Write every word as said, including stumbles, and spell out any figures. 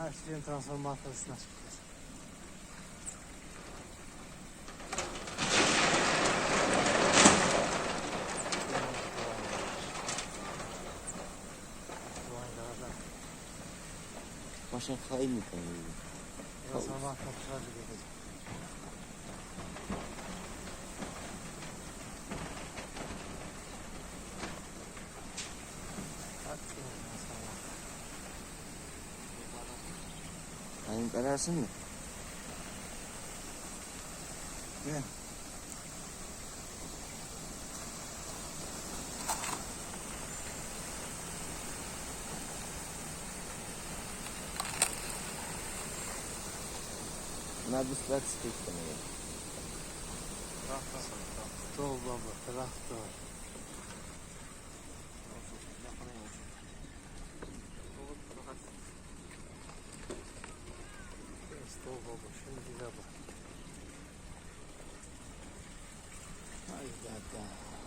Başlayın transformatoruna çıkacağız. Maşa kayın mı kayın? Transformator çıkacak. Kayın karasın mı? Ne? Na bislat stik tanıyor. Traktor baba, traktor. Stol baba, şimdi bize bak. Ay dada.